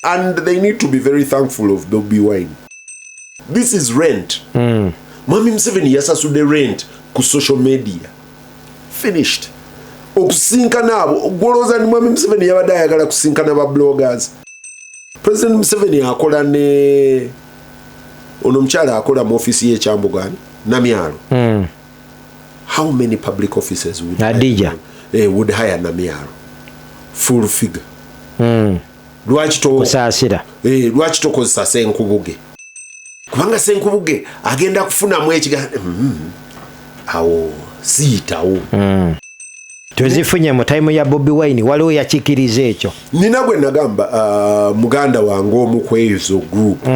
And they need to be very thankful of Bobi Wine. This is rent. Mwami Museveni yasasudde rent ku social media. Finished. Okusinkana abo, gwolowooza ni Mwami Museveni yabadde ayagala kusinkana ba bloggers? President Museveni akola ne ono omukyala akola mu ofiisi y'ekyambugani Namyalo. How many public officers would Adija. Would hire Namyalo? Full figure. Lwaki to Kusaasira. Lwaki tokozesa Senkubuge? Kubanga Senkubuge agenda kufunamu ekiga awo siyitawo. Tuzifunye mu time ya Bobi Wine, waliwo yakikiriza ekyo. Nina gwe nagamba, muganda wange omu kwezo group,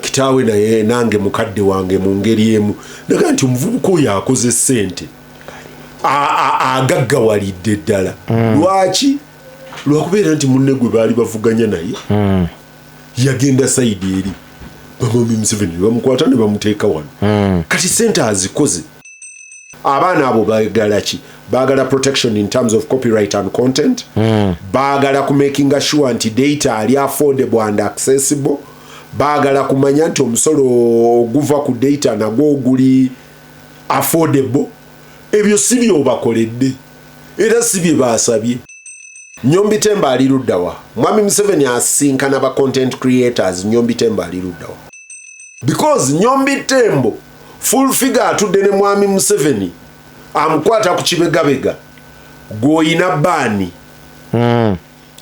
kitaawe naye nange mukadde wange mu ngeri emu, naga nti omuvubuka oyo akoze ssente, agaggawalidde ddala. Lwaki? Lwakubeera nti munne gwe baali bavuganya naye yagenda side eri, bamwami Museveni ne bamukwata ne bamuteeka wano. Kati sente azikoze. Abaana abo baagala ki? Baagala protection in terms of copyright and content. Baagala kumakinga sure nti data ali affordable and accessible. Baagala kumanya nti omusolo oguva ku data nagwo oguli affordable. Ebyo si byobakoledde era si bye baasabye. Nyombi Temba ali luddawa? Mwami Museveni asinkana ba content creators, Nyombi Tembo ali luddawa? Because Nyombi Tembo, full figure atudde ne Mwami Museveni, amukwata ku kibegabega, gw'oyina baani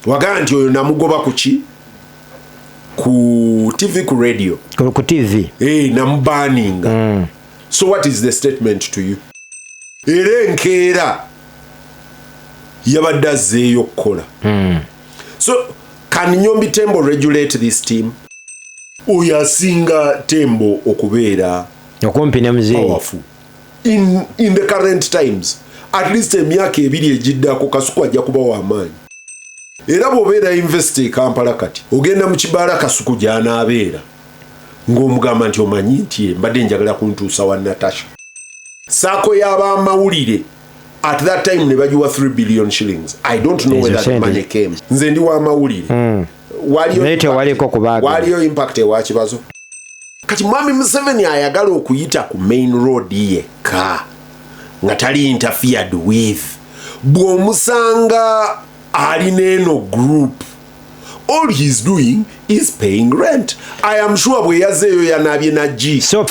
wagamba nti oyo namugoba ku ki, ku TV, ku radio. Ku TV. Hey, namubaninga. So what is the statement to you? Era enkeera yabadde azzeeyo okukola. So can Nyombi Tembo regulate this team? Oyo asinga Tembo okubeera okumpi ne muzeeyi powerful in the current times, at least emyaka 2 egiddako, Kasuku ajja kuba w'amaanyi. Era bw'obeera investor e Kampala kati, ogenda mu kibaala Kasuku gy'anaabeera, ng'omugamba nti omanyi nti mbadde njagala kuntuusa wa Natasha. Saako y'abamawulire at that time ne bagiwa 3 billion shillings. I don't know whether the money came. Nze ndi w'amawulire. Naye tewaliko kubaaga. Waliyo impact ewa Kibazo. Kati Mwami Museveni ayagala okuyita ku main road yekka nga tali interfered with. Bw'omusanga alina eno group, all he's doing is paying rent. I am sure bwe yazeeyo yanaabye nagi. So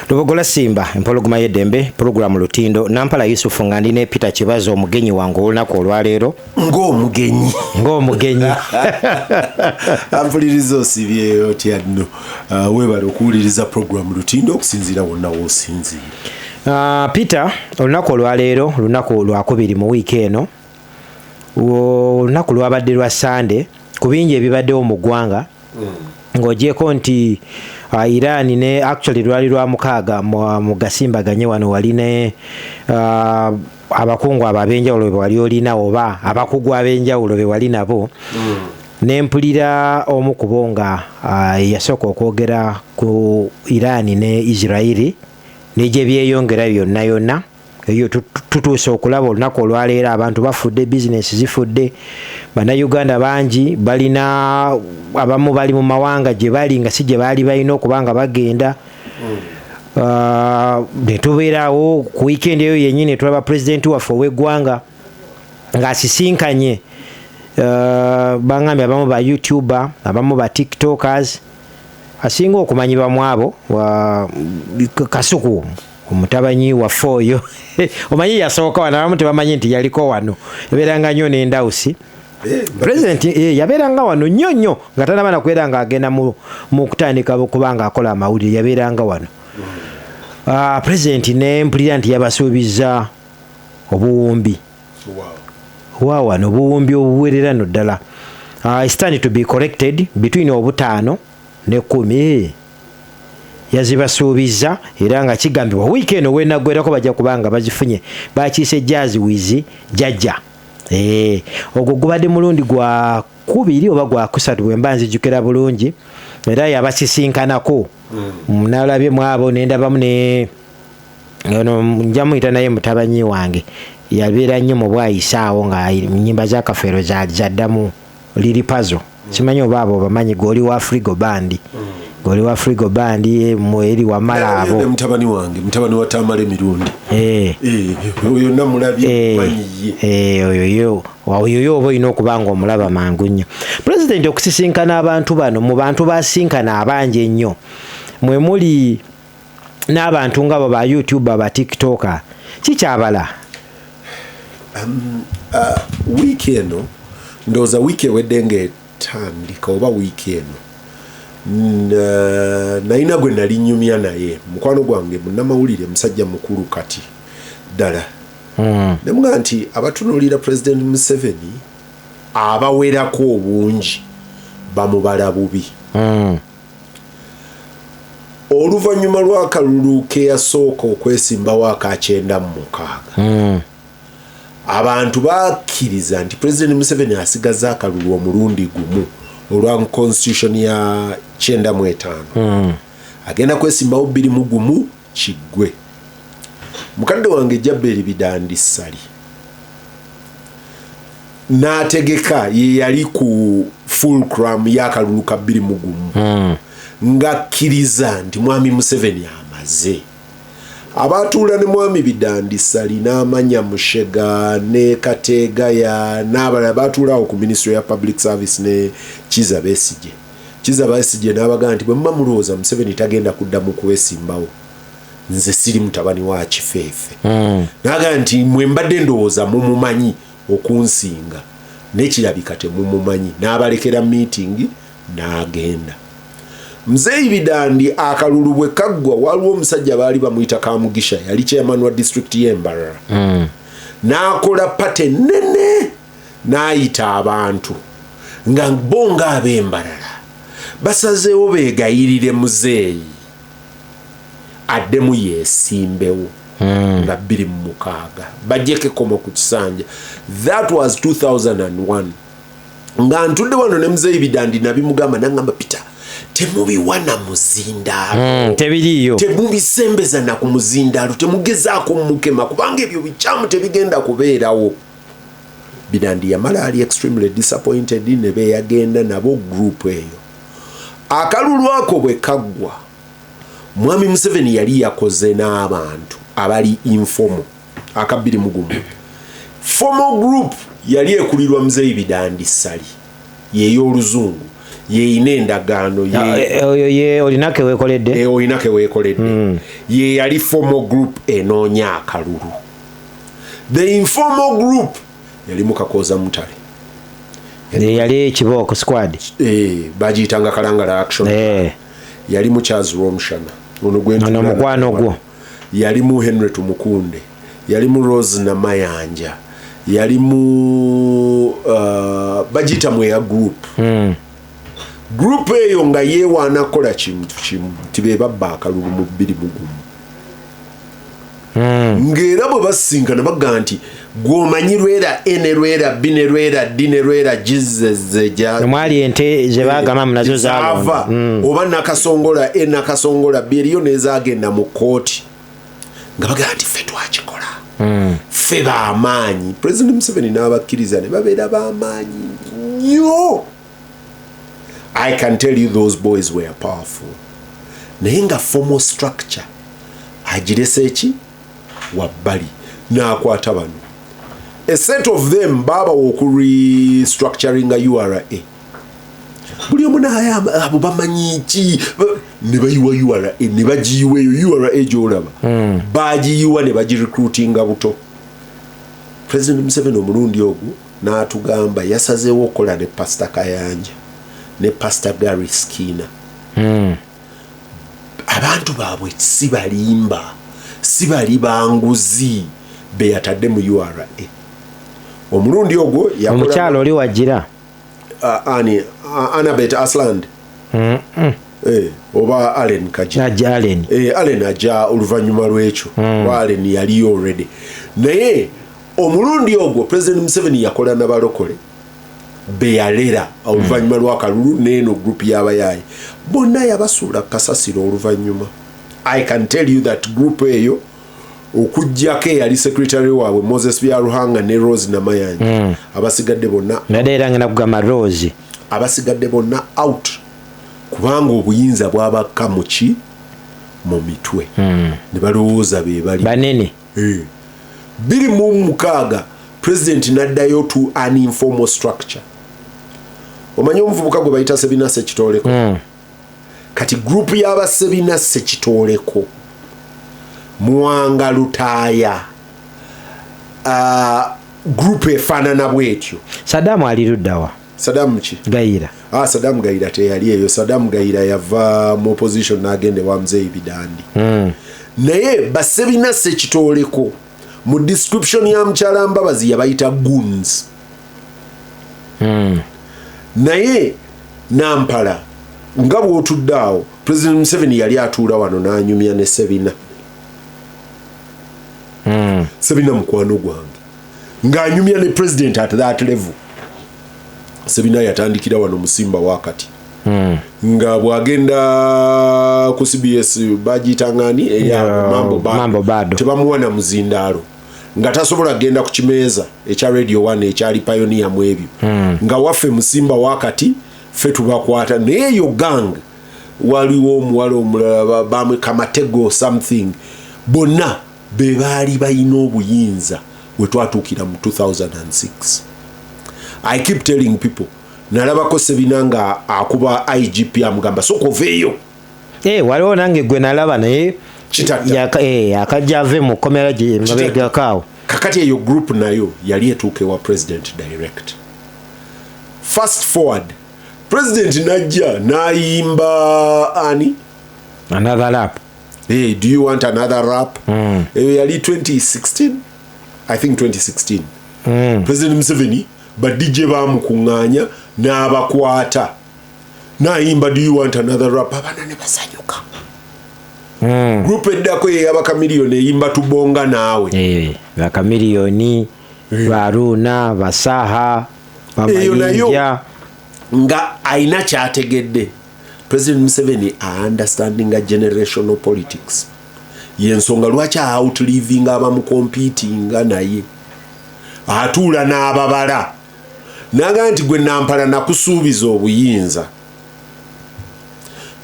Lubogola Simba Empologoma y'Eddembe, pulogulaamu Lutindo, Nampala Yusufu, nga ndi ne Peter Kibazo, omugenyi wange olunaku olwaleero. Ng'omugenyi. Ng'omugenyi. Ampuliriza, osibyeyo otya nno? Weebale okuwuliriza puroguramu Lutindo okusinziira wonna w'osinziira. Peter, olunaku olwaleero lunaku lwakubiri mu wiiki eno. Olunaku lwabadde lwa Sande. Ku bingi ebibaddewo mu ggwanga, ng'ogyeko nti Iran ne, actually lwali lwa mukaaga mu gasimbaganye wano wali ne abakungu abo ab'enjawulo be wali olina, oba abakugu ab'enjawulo be wali nabo, nempulira omu ku bo nga yasooka okwogera ku Iran ne Israeli negye byeyongera byonna yonna. Eyo tutuuse okulaba olunaku olwaleero abantu bafudde, bizinesi zifudde, Bannayuganda bangi balina, abamu bali mu mawanga gye bali nga si gye baali balina okuba nga bagenda. Ne tubeerawo ku weekend eyo yennyini, tulaba pulezidenti waffe ow'eggwanga ng'asisinkanye, bangambye abamu ba YouTuber, abamu ba TikTokers, asinga okumanyibwamu abo Kasuku omutabanyi waffe oyo. Omanyi yasooka wano, abamu tebamanyi nti yaliko wano, yabeeranga nnyo n'endawusi. President yabeeranga wano nnyo nnyo nga tanaba nakubeera ng'agenda mu kutandika kuba ng'akola amawulire, yabeeranga wano. President ne mpulira nti yabasuubiza obuwumbi wa wano, obuwumbi obuwerera no ddala. I stand to be corrected, between 5 ne 10 yazibasuubiza, era nga kigambibwa wiiki eno wenaggwerako bajja kubanga bazifunye. Bakiise Jazz with Jajja. Ogwo gubadde mulundi gwa kubiri oba gwa kusatu bwe mba nzijukira bulungi, era yabasisinkanako. Nalabye mu abo nendabamu ne ono nja muyita naye mutabanyi wange, yabeera nnyo mu bwayisaawo nga nnyimba za Kafeero zaddamu liri pazo. Simanyi oba abo bamanyi, goli wa Afrigo Band, goli wa Afrigo Band, eri wamala abo. Ne mutabani wange, mutabani wa Tamale Emirundi. Oyo namulabye, manyi ye. Oyo yo, oyo yo oba olina okuba nga omulaba mangu nnyo. Pulezidenti okusisinkana abantu bano, mu bantu basinkana abangi ennyo mwe muli n'abantu nga bo ba YouTube, aba TikToker, kikyabala. Wiiki eno, ndowooza wiiki ewedde ng'etandika oba wiiki eno, nalina gwe nali nyumya naye, mukwano gwange, munnamawulire, musajja mukulu kati ddala, nemugaa nti abatunuulira President Museveni abawerako obungi bamubala bubi. Oluvannyuma lw'akalulu ke yasooka okwesimbawo aka 96, abantu bakkiriza nti President Museveni asigaza akalulu omulundi gumu olwa constitution ya 95, agenda kwesimbawo 21 kiggwe. Mukadde wange Jaberi Bidandi Ssali n'ategeka, ye yali ku fulcrum y'akalulu ka 21, ng'akkiriza nti mwami Museveni amaze. Abatuula ne mwami Bidandi Ssali n'amanya Mushega ne Kategaya n'abalala batuulaawo ku Ministry ya Public Service ne Kiza Besigye. Kiza Besigye n'abagamba nti bwe muba mulowooza Museveni tagenda kuddamu kwesimbawo, nze siri mutabani wa kifeefe. N'agamba nti mwe mbadde ndowooza mumumanyi okunsinga, nekirabika temumumanyi. N'abalekera meeting n'agenda. Muzeeyi Bidandi akalulu bwe kaggwa, waliwo omusajja baali bamuyita Kamugisha, yali chairman wa district y'Embarara, n'akola party nene n'ayita abantu nga bo ng'ab'Embarara basazeewo beegayirire muzeeyi addemu yeesimbewo nga 26 bajjeko ekkomo ku kisanja. That was 2001, nga ntudde wano ne muzeeyi Bidandi, nabimugamba, nagamba, "Peter, temubiwana muzindaalo." Tebiriiyo. Temubisembeza na ku muzindaalo, temugezaako mukema, kubanga ebyo bikyamu, tebigenda kubeerawo. Bidandi yamala ali extremely disappointed ne beyagenda nabo group eyo. Akalulu ako bwe kaggwa, mwami Museveni yali yakoze n'abantu abali informal. Aka 21, formal group yali ekulirwa muzeeyi Bidandi Ssali, yey'oluzungu, yeyina endagaano. Oyo ye olina keweekoledde. Olina keweekoledde. Ye yali formal group enoonya akalulu. The informal group yalimu Kakooza Mutale. Yali Kibooko Squad. Bagiyitanga Kalangala Action. Yalimu Charles Rwomushana ono gwe Ono ntula mukwano naye. Gwo. Yalimu Henry Tumukunde, yalimu Rose Namayanja, yalimu bagiyita Mweya Group. Group eyo nga yeewaana kukola kintu kimu, nti be babba akalulu mu 21, ng'era bwe basinkana bagamba nti gw'omanyi lwera A ne lwera B ne lwera D ne lwera gizezeja. Omwali ente ze bagamba nazo zaava zalonda. Oba Nakasongola A, Nakasongola B, eriyo nezagenda mu kooti nga bagamba nti ffe twakikola, ffe bamaanyi. President Museveni n'abakkiriza ne babeera bamaanyi nnyo. I can tell you those boys were powerful, naye nga formal structure agirese eki wabbali, n'akwata bano, a set of them babawa okurestructuringa URA. Buli omu naye abo bamanyi ki, ne bayiwa URA, ne bagiyiwa. Eyo URA gyolaba bagiyiwa ne bagirecruitinga buto. President Museveni omulundi ogwo n'atugamba yasazeewo okukola ne Pastor Kayanja ne Pastor Gary Skinner. Abantu baabwe si balimba, si bali banguzi be yatadde mu URA omulundi ogwo. Omukyalo oli wagira. Ani, Anabet Asland, oba Allen Kaja? Ajja Allen. Allen ajja oluvannyuma lw'ekyo. Oba Allen yaliyo already, naye omulundi ogwo President Museveni yakola nabalokole beyalera oluvannyuma lw'akalulu n'eno group y'abayaayi bonna yabasuula kasasiro oluvannyuma. I can tell you that group eyo, okugjako eyali secretary waabwe Moses Byaruhanga ne Rose Namayanja, abasigadde bonna Nadde era ngenda kugamba Rose. Abasigadde bonna out, kubanga obuyinza bwabakka muki mu mitwe ne balowooza be bali banene. 2006 president n'addayo to an informal structure. Omanyi omuvubuka gwe bayita Sebina Sekitoleko? Kati group y'abasebina Sekitoleko, Muwanga Lutaaya, group efaanana bwetyo. Sadamu ali luddawa? Sadamu ki? Gayira. Ah, Sadamu Gayira teyali eyo. Sadamu Gayira yava mu opposition n'agenda ewa Muzeeyi Bidandi. Naye basebina Sekitoleko mu description ya mukyala Mbabazi yabayita goons. Naye Nampala, nga bw'otudde awo, President Museveni yali atuula wano n'anyumya ne Sebina. Sebina mukwano gwange, ng'anyumya ne president at that level. Sebina yatandikira wano Musimba wakati nga bw'agenda ku CBS bagiyitangani eya Mambo Bado. Mambo Bado. Tebamuwa na muzindaalo, nga tasobola kugenda ku kimeeza ekya Radio 1 ekyali pioneer mu ebyo. Nga waffe Musimba wakati ffe tubakwata. Naye eyo gang waliwo omuwala omulala bamwe Kamatego something, bonna be baali balina obuyinza we twatuukira mu 2006. I keep telling people, nalabako Sebina nga akuba IGP, amugamba, "Soka oveeyo." Eh, waliwo nange gwe nalaba naye. Kitatta. Akajja ave mu kkomera gye mabegako awo. Kakati eyo group nayo yali etuuka ewa president direct. Fast forward, president najja n'ayimba ani? Another Rap. Hey, "Do you want another rap?" Eyo yali 2016, I think 2016. President Museveni ba DJ bamukuŋŋaanya n'abakwata n'ayimba "Do you want another rap?" Abaana ne basanyuka. Group eddako ye yabakamiliyoni eyimba "Tubonga Naawe". Eh, Bakamiliyoni, Baruuna, Basaha, Eyo nayo Bamayinja. Nga ayina kyategedde. President Museveni understandinga generational politics, yensonga lwaki outlivinga abamucompetinga. Naye atuula n'ababala naga nti, "Gwe Nampala, nakusuubiza obuyinza."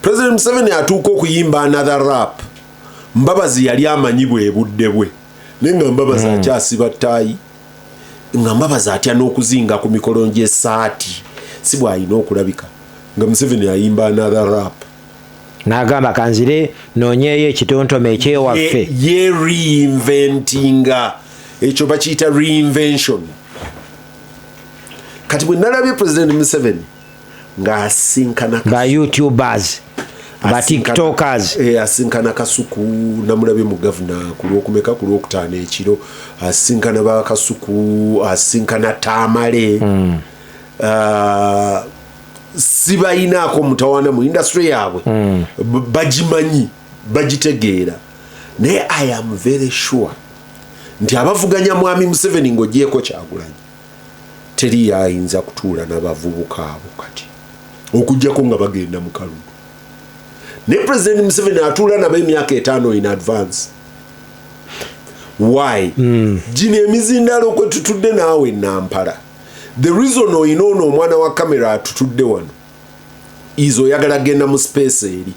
President Museveni atuuka okuyimba "Another Rap", Mbabazi yali amanyi bwe budde bwe, naye nga Mbabazi akyasiba ttaayi, nga Mbabazi atya n'okuzinga ku mikolo gy'essaati, si bw'alina okulabika, nga Museveni ayimba "Another Rap". N'agamba, "Kanzire noonyeeyo ekitontome ekyewaffe." Ye reinventinga, ekyo bakiyita reinvention. Kati bwe nalabye President Museveni ng'asinkana Ba YouTubers, ba TikTokers. Asinkana Kasuku, namulabye mu gavuna ku Lwokumeka, ku Lwokutaano ekiro, asinkana Bakasuku, asinkana Tamale. Sibayinaako mutawaana mu industry yaabwe. Bagimanyi, bagitegeera. Naye I am very sure nti abavuganya mwami Museveni, ng'ogyeko Kyagulanyi, teri ayinza kutuula n'abavubuka abo kati, okugjako nga bagenda mu kalulu. Naye President Museveni atuula nabo emyaka 5 in advance. Why? Gino emizindalo kwe tutudde naawe Nampala, the reason oyina ono omwana wa kamera atutudde wano is oyagala genda mu space eri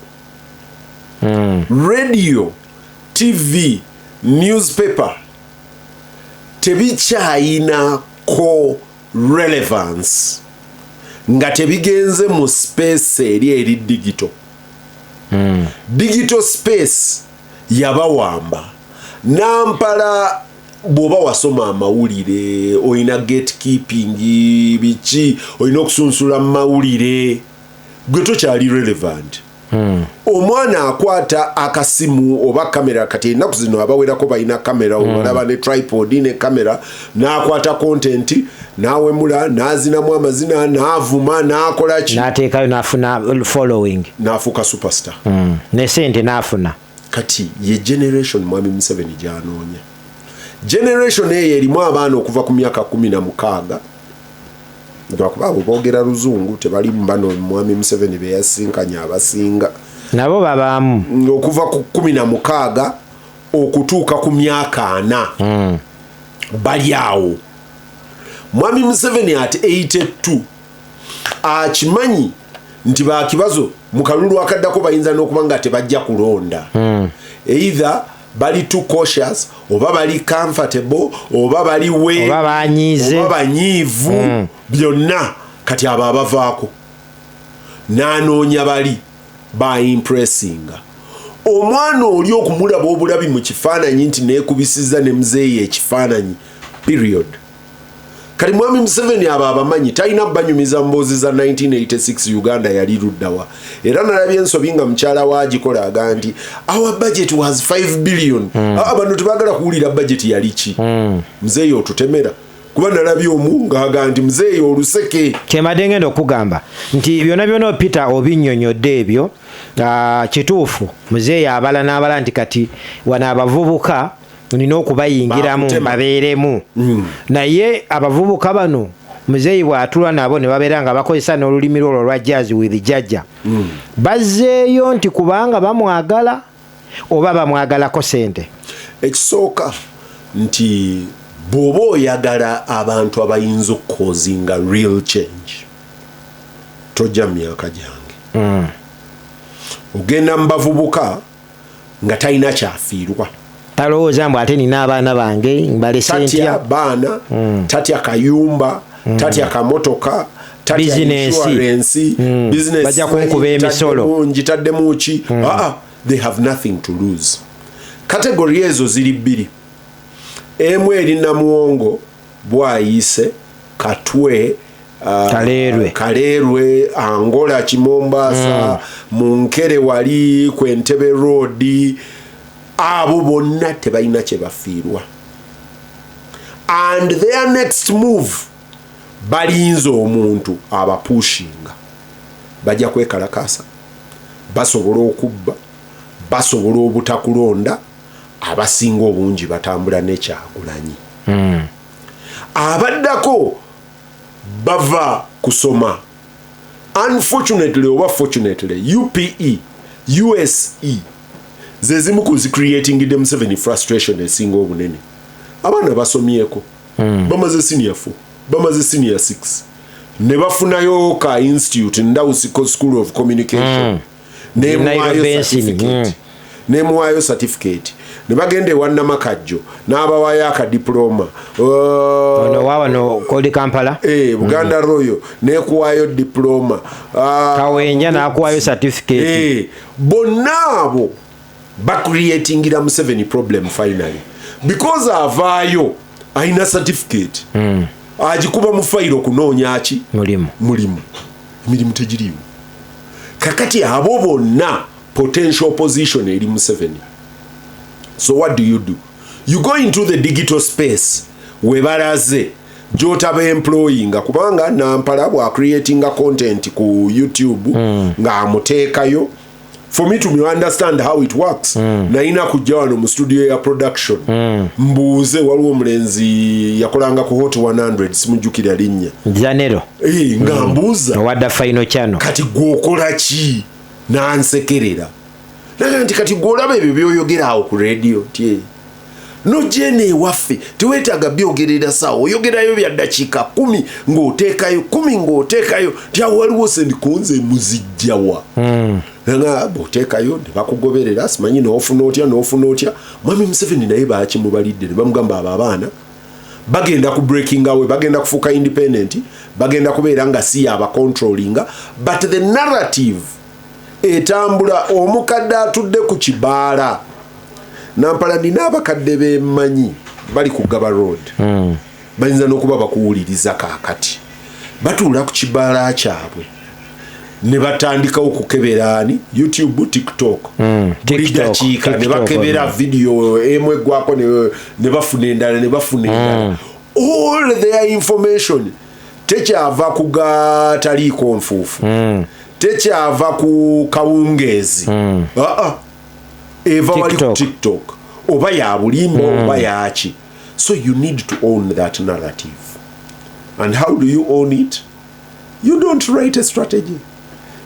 radio, TV, newspaper tebikyayinako relevance nga tebigenze mu space eri digital. Digital space yabawamba. Nampala, bw'oba wasoma amawulire, olina gatekeeping, biki, olina okusunsula mu mawulire, gwe tokyali relevant. Omwana akwata akasimu oba kamera, kati ennaku zino abawerako balina kamera, olaba ne tripod ne kamera, n'akwata content, n'awemula, n'azinamu amazina, n'avuma, n'akola ki, n'ateekayo, n'afuna following, n'afuuka superstar. Ne sente n'afuna. Kati ye generation mwami Museveni gyanoonya. Generation eyo erimu abaana okuva ku myaka 16, lwakuba abo boogera luzungu, tebalimu bano mwami Museveni beyasinkanya abasinga. Nabo babaamu. Okuva ku 16 okutuuka ku myaka 40 bali awo. Mwami Museveni at 82 Akimanyi nti bakibazo mu kalulu akaddako bayinza n'okuba nga tebajja kulonda. Either bali too cautious, oba bali comfortable, oba bali we Oba banyiize. Oba banyiivu, byonna. Kati abo abavaako n'anoonya bali baimpressinga omwana oli okumulaba obulabi mu kifaananyi nti neekubisiza ne muzeeyi ekifaananyi, period. Kati Mwami Museveni abo abamanyi, talina banyumiza mboozi za 1986 Uganda yali luddawa. Era nalabye ensobi nga mukyala waagikola, aga nti our budget was 5 billion. Ah, bano tebagala kuwulira budget yali ki. Muzeeyi otutemera, kuba nalabye omu ng'aga nti muzeeyi oluseke. Kyembadde ngenda okugamba nti byonna byonna, Peter, obinnyonnyodde ebyo. Kituufu, muzeeyi abala n'abala nti kati wano abavubuka nina okubayingiramu. Bakutema. Babeeremu. Naye abavubuka bano muzeeyi bw'atula nabo ne babeera nga bakozesa n'olulimi lwo olwa jazz with jajja, bazzeeyo nti kubanga bamwagala oba bamwagalako sente? Ekisooka nti bw'oba oyagala abantu abayinza okucausinga real change, tojja mu myaka gyange. Ogenda mu bavubuka nga talina kyafiirwa. Talowooza mbu ate nina abaana bange mbalese. Tatya ntya baana, tatya kayumba, tatya kamotoka, tatya Bizinensi. insurance, business. Bajja kunkuba emisolo. Ngitaddemu ki? Ah, they have nothing to lose. Category ezo ziri bbiri. Emu eri Namuwongo, Bwayise, Katwe, Kaleerwe. Kaleerwe, Angola, Kimombasa, Munkere, wali ku Entebbe Road. Abo bonna tebalina kye bafiirwa, and their next move balinze omuntu abapushinga. Bajja kwekalakasa, basobola okubba, basobola obutakulonda. Abasinga obungi batambula nekyagulanyi. Abaddako bava kusoma, unfortunately oba fortunately, UPE, USE zezimu ku zicreatingidde Museveni frustration esinga obunene. Abaana basomyeko, bamaze senior 4, bamaze senior 6, ne bafunayo ka institute, Ndausi School of Communication, nemuwayo Nairobi Benson, certificate, nemuwayo certificate, ne bagenda ewa Namakajjo n'abawayo akadiploma. Ono wa wano koli Kampala. Buganda Royal nekuwayo diploma. Kawenja n'akuwayo certificate. Bonna abo bacreatingira Museveni problem finally, because avaayo alina certificate, agikuba mu fayiro kunoonya ki? Mulimu. Mulimu. Emirimu tegiriiwo. Kakati abo bonna potential opposition eri Museveni. So what do you do? You go into the digital space webalaze gyotaba employinga, kubanga Nampala bwacreatinga content ku YouTube ng'amuteekayo. For me to understand how it works, nalina kujja wano mu studio ya production, mbuuze. Waliwo omulenzi yakolanga ku Hot 100, simujjukira linnya. Zanero. Nga mbuuza. Owadda final channel. Kati gweokola ki? Nansekerera naga nti kati gweolaba ebyo byoyogera awo ku radio nti nojena ewaffe teweetaaga byogerera saawa, oyogerayo bya ddakiika 10 ng'oteekayo 10 ng'oteekayo, nti awo waliwo sendikonze muzijjawa nga bw'oteekayo ne bakugoberera, simanyi n'ofuna otya n'ofuna otya. Mwami Museveni naye bakimubalidde ne bamugamba abo abaana bagenda ku breaking away, bagenda kufuuka independent, bagenda kubeera nga si yabacontrollinga, but the narrative etambula. Omukadde atudde ku kibaala Nampala, nina abakadde bemmanyi bali ku Gaba Road, bayinza n'okuba bakuwuliriza kaakati, batuula ku kibaala kyabwe ne batandikawo okukebera ani YouTube, TikTok, buli TikTok, dakiika ne TikTok, bakebera video emu eggwako ne bafuna endala, ne bafuna endala. All their information tekyava ku gataliiko nfuufu, tekyava ku kawungeezi. Aa, eva wali ku TikTok. TikTok, oba ya bulimba oba yaki. So you need to own that narrative. And how do you own it? You don't write a strategy.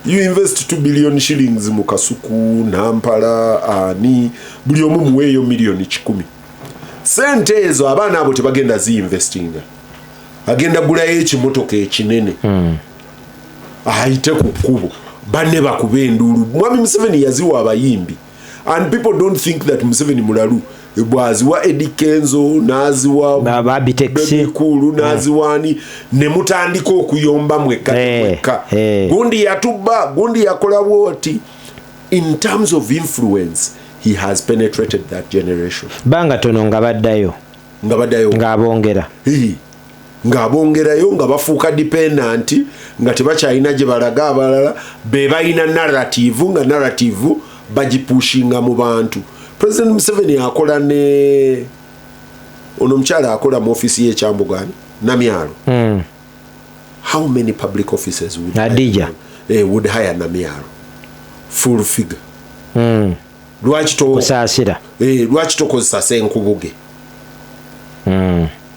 You invest 2 billion shillings mu Kasuku, Nampala, ani, buli omu muweeyo miliyoni 100. Sente ezo abaana abo tebagenda ziinvestinga, agenda gulayo ekimotoka ekinene. Ayite ku kkubo, banne bakuba enduulu. Mwami Museveni yaziwa abayimbi, and people don't think that Museveni mulalu. Bwaziwa Eddy Kenzo, n'aziwa Ba Abitex. Bebe Cool, n'aziwaani, ne mutandika okuyomba mwekka mwekka. Gundi yatubba, gundi yakola bwoti. In terms of influence, he has penetrated that generation. Banga tono nga baddayo. Nga baddayo. Ng'abongera. Hii. Ng'abongerayo, nga bafuuka dependent, nga tebakyalina gye balaga. Abalala be balina narrative, nga narrative bagipushinga mu bantu. President Museveni akola ne ono omukyala akola mu ofiisi y'ekyambugani Namyalo. How many public offices would Hadija. Would hire Namyalo? Full figure. Lwaki to Kusaasira. Lwaki tokozesa Senkubuge?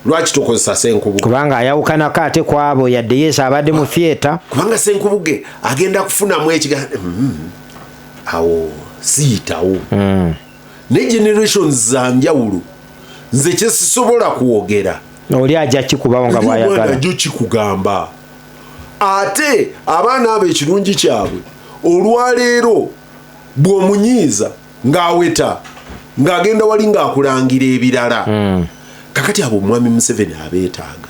Lwaki tokozesa Senkubuge? Kubanga ayawukanako ate kwabo, yadde yesu abadde mu theatre. Kubanga Senkubuge agenda kufunamu ekiga awo siyitawo. Ne generations za njawulo. Nze kyesisobola kwogera, oli ajja kikubawo nga eri omwana bw'ayagala. Ajja kikugamba. Ate abaana abo, ekirungi kyabwe, olwaleero bw'omunyiiza ng'aweta, ng'agenda wali ng'akulangira ebirala. Kakati abo omwami Museveni abeetaaga,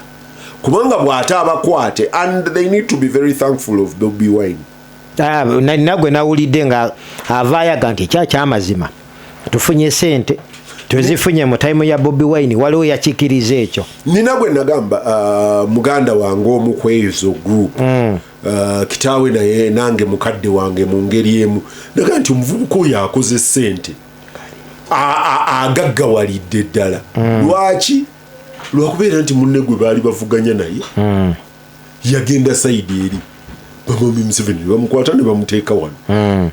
kubanga bw'ate abakwate, and they need to be very thankful of Bobi Wine. Ah, nagwe nawulidde nga avaayo aga nti ekyakyamazima tufunye sente, tuzifunye mu time ya Bobi Wine. Waliwo yakikiriza ekyo. Nina gwe nagamba, muganda wange omu kwezo group, kitaawe naye nange mukadde wange mu ngeri emu, naga nti omuvubuka oyo akoze sente, agaggawalidde ddala. Lwaki? Lwakubeera nti munne gwe baali bavuganya naye yagenda side eri, bamwami Museveni ne bamukwata ne bamuteeka wano.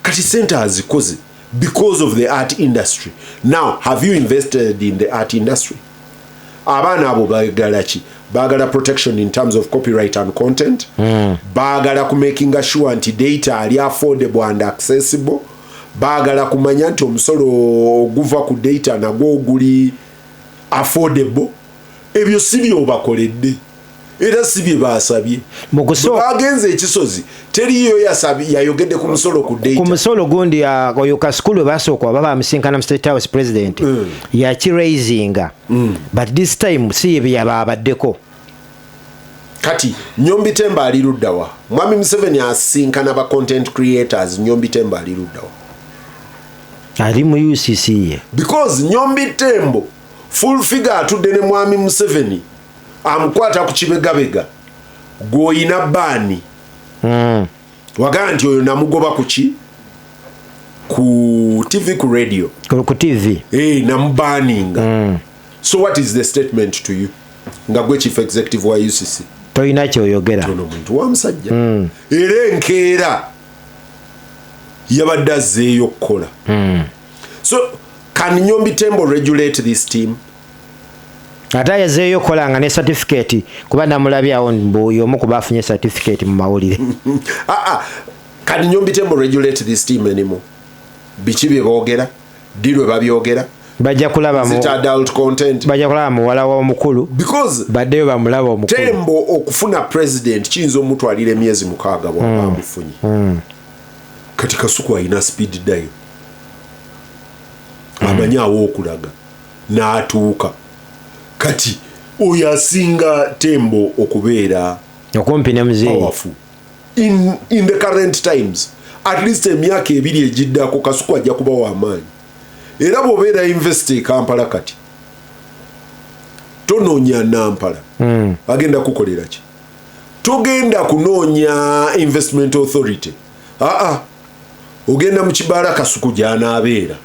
Kati sente azikoze because of the art industry. Now, have you invested in the art industry? Abaana abo baagala ki? Baagala protection in terms of copyright and content. Baagala kumakinga sure nti data ali affordable and accessible. Baagala kumanya nti omusolo oguva ku data nagwo guli affordable. Ebyo si byobakoledde, era si bye baasabye. Mu kusooka- Bwe bagenze ekisozi, teriyo yayogedde ku musolo ku ku data. Musolo gundi, oyo Kasukulu basooka oba bamusinkana mu State House, president yakiraisinga, but this time si ye byeyababaddeko. Kati Nyombi Temba ali luddawa? Mwami Museveni asinkana ba content creators, Nyombi Temba ali luddawa? Ali mu UCC ye. Because Nyombi Tembo, full figure atudde ne mwami Museveni, amukwata ku kibegabega, gw'oyina baani. Wagamba nti oyo namugoba ku ki? Ku TV, ku radio. Ku TV. Hey, namubaninga. So what is the statement to you nga gwe chief executive wa UCC? Tolina kyoyogera. Ono muntu wa musajja. Era enkeera yabadde azzeeyo okukola. So can Nyombi Tembo regulate this team? Ate ayezeeyo okukola nga ne certificate, kuba namulabyawo mbu y'omu ku bafunye certificate mu mawulire. Ah, ah. Can Nyombi Tembo regulate this team anymore? Biki bye boogera? Ddi lwe babyogera? Bajja kulaba Is it adult content? Bajja kulaba muwala w'omukulu. Because baddeyo bamulaba omukulu. Tembo okufuna president kiyinza omutwalira emyezi 6 bwaba amufunye. Kati Kasuku alina speed dial, amanyi awo okulaga n'atuuka. Kati oyo asinga Tembo okubeera okumpi ne muzeeyi powerful in the current times, at least emyaka 2 egiddako, Kasuku ajja kuba w'amaanyi. Era bw'obeera invest e Kampala kati, tonoonya Nampala. Agenda kukolera ki? Togenda kunoonya Investment Authority. Aa, ogenda mu kibaala Kasuku gy'anaabeera,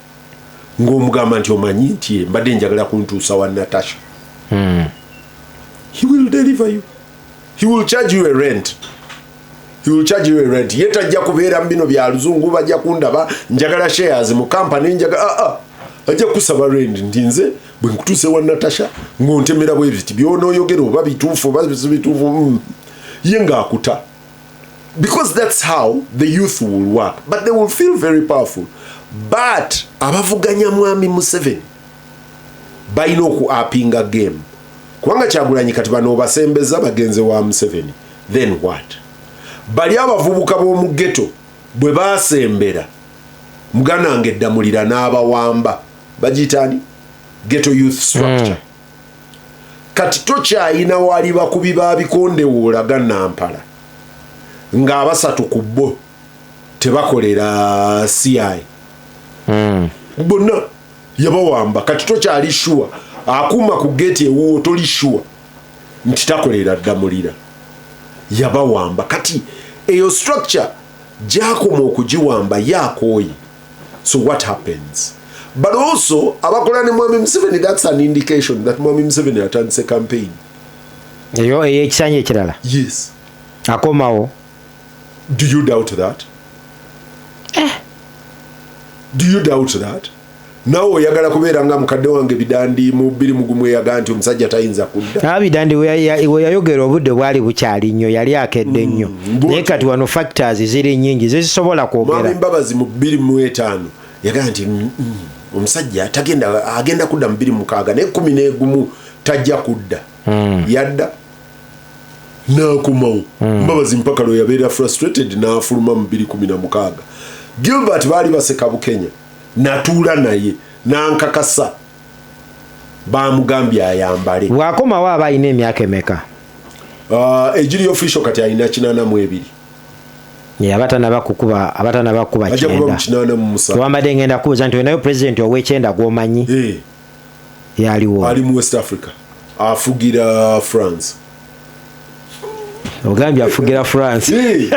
ng'omugamba nti omanyi nti mbadde njagala kuntuusa wa Natasha. He will deliver you. He will charge you a rent. He will charge you a rent. Ye tajja kubeera mu bino bya luzungu, bajja kundaba, njagala shares mu company, njagala, ah, ah. Ajja kusaba rent nti nze bwe nkutuuse wa Natasha ng'ontemera bwe biti by'onooyogera, oba bituufu oba si bituufu. Ye ng'akuta, because that's how the youth will work, but they will feel very powerful. But abavuganya mwami Museveni balina oku uppinga game, kubanga Kyagulanyi kati bano obasembeza bagenze wa Museveni, then what? Bali abavubuka b'omu ghetto bwe baasembera muganda wange Ddamulira n'abawamba, bagiyita ani, ghetto youth structure. Kati tokyayina wali bakubi ba bikonde woolaga Nampala ng'abasatu ku bo tebakolera CI. Bonna yabawamba. Kati tokyali sure akuuma ku geeti ewuwo, toli sure nti takolera Ddamulira, yabawamba. Kati eyo structure gyakoma okugiwamba yakooye. So what happens? But also abakola ne Mwami Museveni, that's an indication that Mwami Museveni atandise campaign. Eyo ey'ekisanja ekirala? Yes. Akomawo? Do you doubt that? Do you doubt that? Nawe oyagala kubeera nga mukadde wange Bidandi mu 2001 eyaga nti omusajja tayinza kudda. Ah, Bidandi we yayogera obudde bwali bukyali nnyo, yali akedde nnyo. Naye kati wano factors ziri nnyingi zezisobola Mwami kwogera. Mbabazi mu 2005 yagaa nti omusajja tagenda, agenda kudda mu 2006, naye 11 tajja kudda. Yadda n'akomawo. Mbabazi mpaka lwe yabeera frustrated n'afuluma mu 2016. Gilbert baali baseka Bukenya, natuula naye nankakasa bamugambye ayambale. Bw'akomawo aba alina emyaka emeka? Egiri official kati alina 82. Ye, abatanaba kukuba Ajja kuba mu 90. 87. Wambadde ngenda kubuuza nti olinayo pulezidenti ow'ekyenda gw'omanyi? Eh, Yaliwo? Ali mu West Africa, afugira France. Ogambye afugira France? Eh,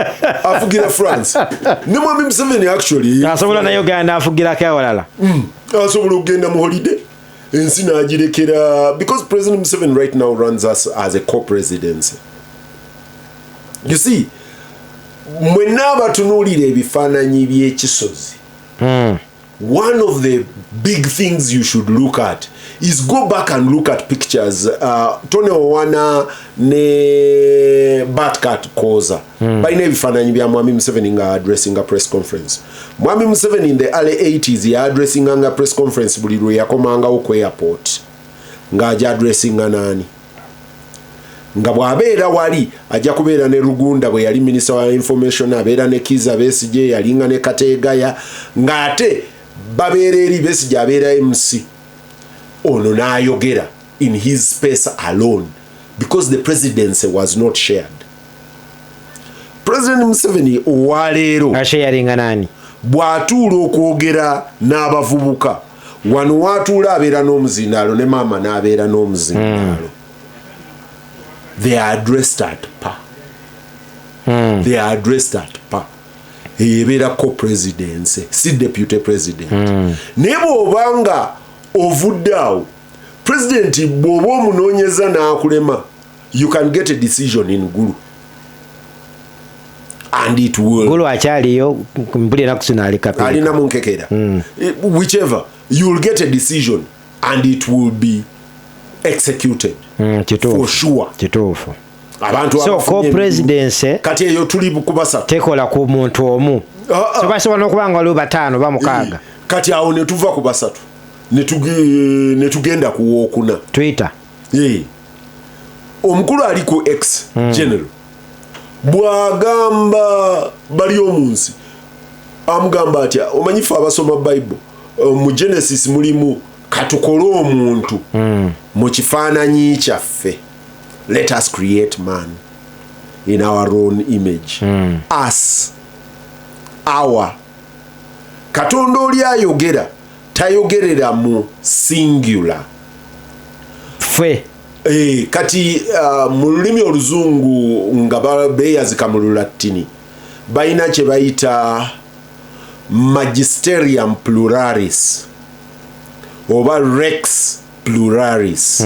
afugira France. Ne Mwami Museveni actually Asobola naye ogenda afugirako awalala? Asobola okugenda mu holiday ensi n'agirekera, because President Museveni right now runs us as a co-presidency. You see, mwenna abatunuulira ebifaananyi by'ekisozi, one of the big things you should look at is go back and look at pictures. Tony Owana ne Batcat Koza balina ebifaananyi bya Mwami Museveni nga addressinga press conference. Mwami Museveni in the early 80s ya addressinganga press conference buli lwe yakomangawo ku airport. Ng'ajja addressinga naani? Nga bw'abeera wali ajja kubeera ne Rugunda bwe yali minisita wa information, abeera ne Kiza Besigye, yalinga ne Kategaya, ng'ate babeera eri Besigye abeera MC, ono n'ayogera in his space alone, because the presidency was not shared. President Museveni owaleero Asharinga nani? Bw'atuula okwogera n'abavubuka wano watuula abeera n'omuzindaalo ne maama n'abeera n'omuzindaalo. They are addressed at par. They are addressed at par. Eyo ebeera co-presidency, si deputy president. Naye bw'oba nga ovudde awo, president bw'oba omunoonyeza n'akulema, you can get a decision in Gulu and it will Gulu akyaliyo? Mpuli enaku zino ali Kapeeka. Alina munkekera. Whichever, you will get a decision and it will be executed. Kituufu. For sure. Kituufu. Abantu So abafunye co-presidency kati eyo tuli ku basatu. Tekola ku muntu omu? Ah, ah. So basobola n'okuba nga waliwo bataano ba mukaaga? Kati awo ne tuva ku basatu ne tugenda ku wookuna. Twitter. Eh. Omukulu ali ku X, general bw'agamba bali omunsi amugamba atya? Omanyi ffe abasoma Bible, mu Genesis mulimu katukole omuntu mu kifaananyi kyaffe, let us create man in our own image, us, our. Katonda oli ayogera tayogerera mu singular. Ffe. Eh, kati mu lulimi oluzungu nga beeyazika mu Lulatini balina kye bayita magisterium pluralis oba rex pluralis.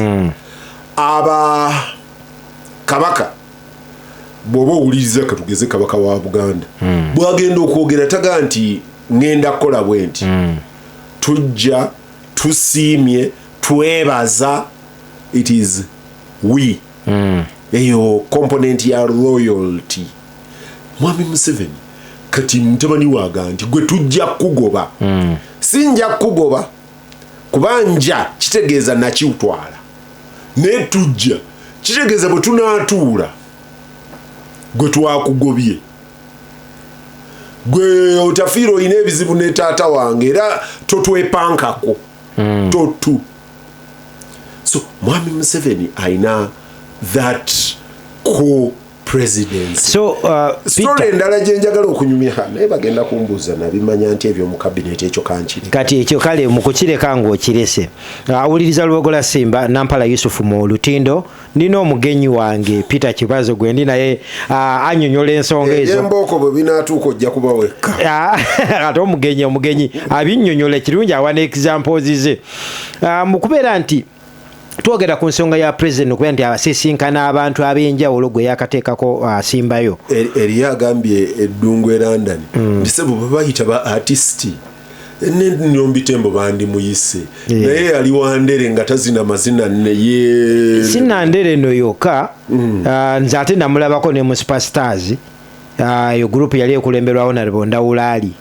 Aba kabaka bw'oba owuliriza, katugeze kabaka wa Buganda bwagenda okwogera taga nti ŋŋenda kukola bwe nti, tujja tusiimye twebaza, it is we. Eyo component ya royalty. Mwami Museveni kati mutabani waaga nti gwe tujja kugoba, si nja kugoba, kuba nja kitegeeza nakiwutwala, naye tujja kitegeeza bwe tunaatuula gwe twakugobye. Gwe otafiire, olina ebizibu ne taata wange, era totwepankako totu. So Mwami Museveni ayina that co-presidency. So story Peter, endala gye njagala okunyumya, naye bagenda kumbuuza, nabimanya nti ebyo mu cabinet, ekyo kankiri. Kati ekyo kale mukukireka ng'okirese. Awuliriza Lubogola Simba, Nampala Yusufu mu Lutindo. Nina omugenyi wange Peter Kibazo gwe ndi naye, annyonnyola ensonga ezo. Ebyembooko bwe binaatuuka ojja kuba wekka. Ate omugenyi abinnyonnyola ekirungi, awa ne examples ze. Mu kubeera nti twogera ku nsonga ya president okubeera nti abasisinkana abantu ab'enjawulo gwe yakateekako asimbayo. Eriyo agambye eddungu e London nti sebo babayita ba artist, nenyombitembo bandimuyise, naye yali wandere nga tazina mazina neye. Sinandere eno yokka. Nze ate namulabako ne mu Superstars. Eyo group yali ekulemberwa Honorable Ndawula Ali.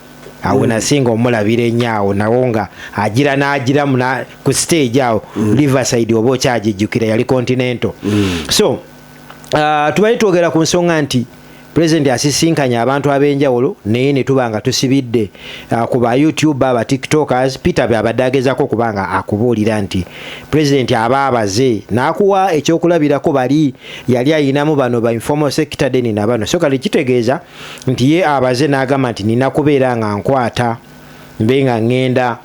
Awo nasinga omulabira ennyo awo, nawo nga agira n'agiramu ku stage awo Riverside, oba okyagijjukira, yali Continental. So tubali twogera ku nsonga nti president asisinkanye abantu ab'enjawulo, naye ne tuba nga tusibidde ku ba YouTube, aba TikTokers. Peter byabadde agezako okuba nga akubuulira nti president aba abaze n'akuwa ekyokulabirako, bali yali ayinamu bano ba informal sector then na bano. So kati kitegeeza nti ye abaze n'agamba nti nina kubeera nga nkwata mbe nga ŋŋenda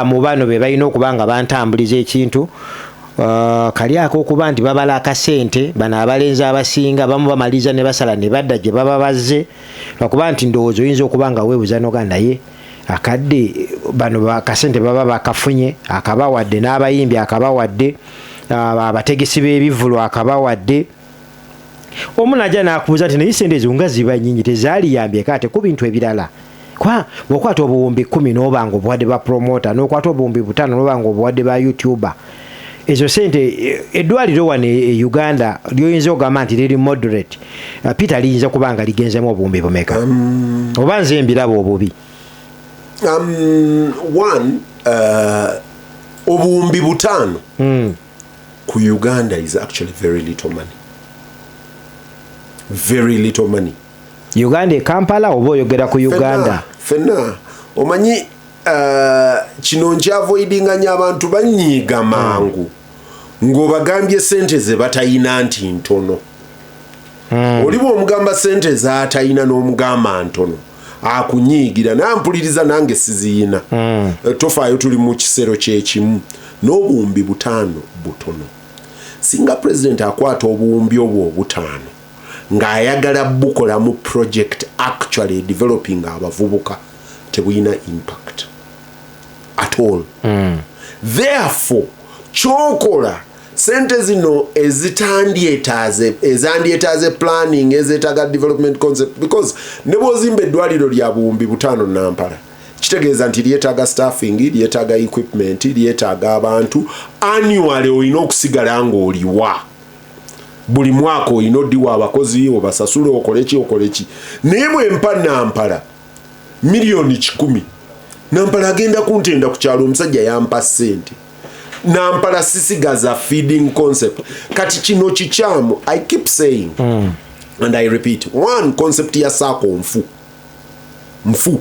mu bano be balina okuba nga bantambuliza ekintu. Kali ak'okuba nti babala akasente, bano abalenzi abasinga bamu bamaliriza ne basala ne badda gye baba bazze, lwakuba nti ndowooza oyinza okuba nga weebuza noga naye akadde bano akasente baba bakafunye, akabawadde n'abayimbi, akabawadde abategesi b'ebivvulu, akabawadde. Omu najja n'akubuuza nti naye sente ezo nga ziba nnyingi, tezaaliyambyeko ate ku bintu ebirala? Kwa bw'okwata 10,000 n'oba nga obuwadde ba promoter, n'okwata 5000 n'oba nga obuwadde ba YouTuber, ezo sente eddwaliro wano e Uganda lyoyinza okugamba nti liri moderate, Peter, liyinza kuba nga ligenzemu obuwumbi bumeka? Oba nze mbiraba obubi? One, 50,000 ku Uganda is actually very little money, very little money. Uganda e Kampala oba oyogera ku Uganda? Fenna omanyi, kino nkyavoidinganya, abantu banyiiga mangu ng'obagambye sente ze batayina nti ntono. Oli bw'omugamba sente z'atayina n'omugamba ntono, akunyiigira. Naye mpuliriza, nange siziyina. Tofaayo, tuli mu kisero kyekimu. N'5,000 butono. Singa president akwata obuwumbi obwo obutaano ng'ayagala bukolamu project actually developing abavubuka, tebulina impact at all. Therefore kyokola, sente zino ezitandyetaaze, ezandyetaaze planning, ezeetaaga development concept, because ne bw'ozimba eddwaliro lya 5000 Nampala, kitegeeza nti lyetaaga staffing, lyetaaga equipment, lyetaaga abantu. Annually olina okusigala ng'oliwa, buli mwaka olina oddiwa abakozi, obasasule, okoleki, okoleki. Naye bwempa Nampala 100,000,000, Nampala agenda kuntenda ku kyalo, omusajja yampa ssente. Nampala sisigaza feeding concept. Kati kino kikyamu. I keep saying and I repeat, one concept ya SACCO nfu nfu.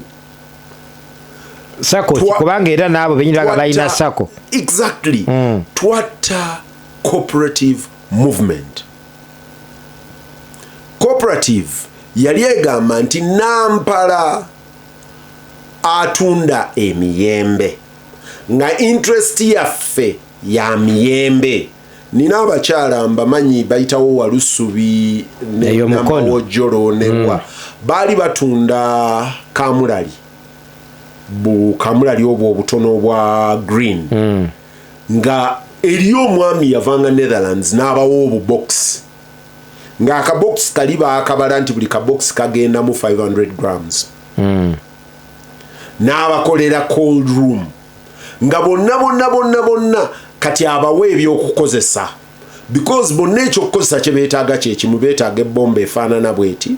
SACCO kubanga era n'abo benyini baga balina SACCO. Exactly. Twatta cooperative movement. Cooperative yali egamba nti Nampala atunda emiyembe, nga interest yaffe ya miyembe. Nina abakyala mbamanyi bayitawo Walusubi Eyo Mukono. Namawojjolo newa, baali batunda kamulali, bu kamulali obwo obutono obwa green, nga eriyo omwami yavanga Netherlands n'abawa obubox, ng'akabokisi kali baakabala nti buli kabokisi kagendamu 500 grams, n'abakolera cold room, nga bonna bonna bonna bonna kati abawa ebyokukozesa, because bonna ekyokukozesa kye beetaaga kyekimu. Beetaaga ebbomba efaanana bweti,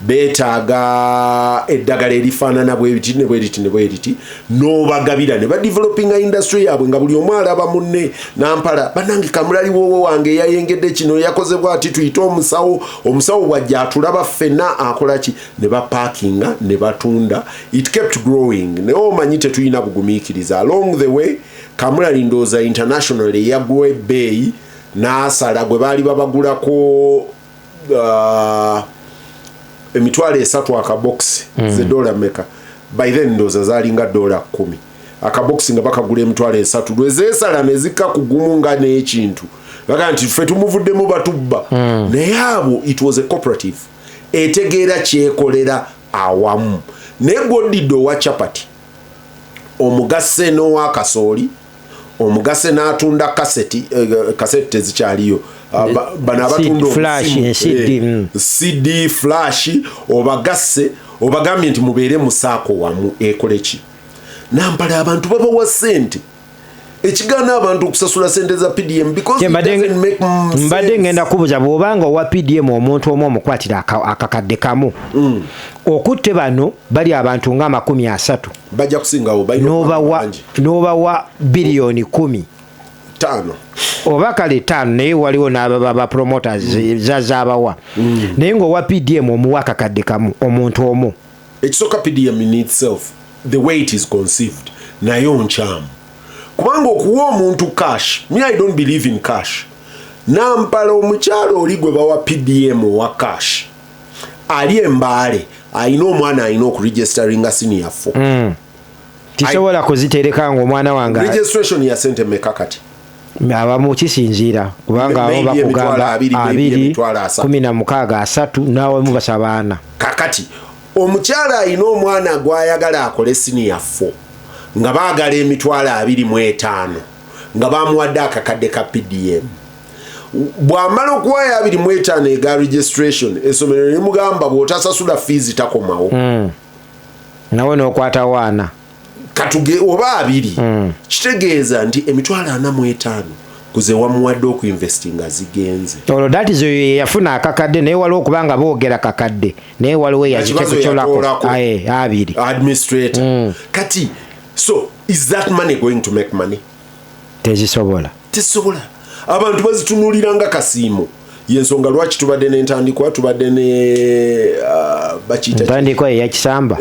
Beetaaga eddagala erifaanana bwebiti ne bweriti ne bweriti, n'obagabira ne badevelopinga industry yaabwe, nga buli omu alaba munne. Nampala bannange, kamulali wowo wange yayengedde kino, yakoze bwati, tuyite omusawo. Omusawo bwajja atulaba ffenna, akola ki? Ne bapackinga ne batunda. It kept growing, naye omanyi tetulina bugumiikiriza. Along the way, kamulali ndowooza international eyagwa ebbeeyi n'asala gwe baali babagulako 30,000 akabokisi. Ze dola meka by then? Ndowooza zaalinga $10 akabokisi, nga bakagula 30,000. Lwe zeesala ne zikka ku gumu nga n'ekintu baga nti ffe tumuvuddemu, batubba. Naye abo, it was a cooperative etegeera kyekolera awamu. Naye gwodidde owa chapati omugasse n'owakasooli, omugase n'atunda kaseti, kaseti tezikyaliyo. Ah, bano abatunda flash, obusimu, CD, CD flash, obagasse, obagambye nti mubeere mu SACCO wamu, ekole ki? Nampala abantu babawa sente, ekigaana abantu okusasula sente za PDM because it doesn't make Mbadde sense. ngenda kubuuza, bw'obanga owa PDM omuntu omu omukwatira akakadde kamu, okutte bano bali abantu nga 30, Bajja kusingawo, balina okuba bangi. N'obawa 10 biliyoni Ttaano. Oba kale ttaano, naye waliwo n'ababa ba promoters zazabawa. Naye ng'owa PDM omuwa akakadde kamu omuntu omu. Ekisooka, PDM in itself, the way it is conceived, nayo nkyamu, kubanga okuwa omuntu cash, me, I don't believe in cash. Nampala omukyalo oli gwe bawa PDM owa cash ali embaale, alina omwana alina okuregisteringa senior 4. Tisobola kuzitereka nga omwana wange. Registration ya sente meka kati? Abamu kisinziira, kubanga abamu Maybe emitwalo bakugamba 20, maybe 20, 30,000. 16, 30, n'abamu basaba 40. Kakati omukyala alina omwana gwayagala akole senior 4, nga baagala 25,000, nga bamuwadde akakadde ka PDM. Bw'amala okuwaayo 25 ega registration, essomero limugamba bw'otasasula fees takomawo. Nawe n'okwata waana. Katuge oba 20, kitegeeza nti 45,000 kuze wamuwadde okuinvestinga zigenze. Olwo datizo ye yafuna akakadde, naye waliwo okubanga boogera kakadde, naye waliwo Kibazo eyazitekokyolako yatoolako. Aye, 20. Administrator kati, so is that money going to make money? Tezisobola. Tesobola. Abantu bazitunulira nga kasiimo. Yensonga lwaki tubadde n'entandikwa, tubadde ne bakiyita ki? Ntandikwa eyakisamba.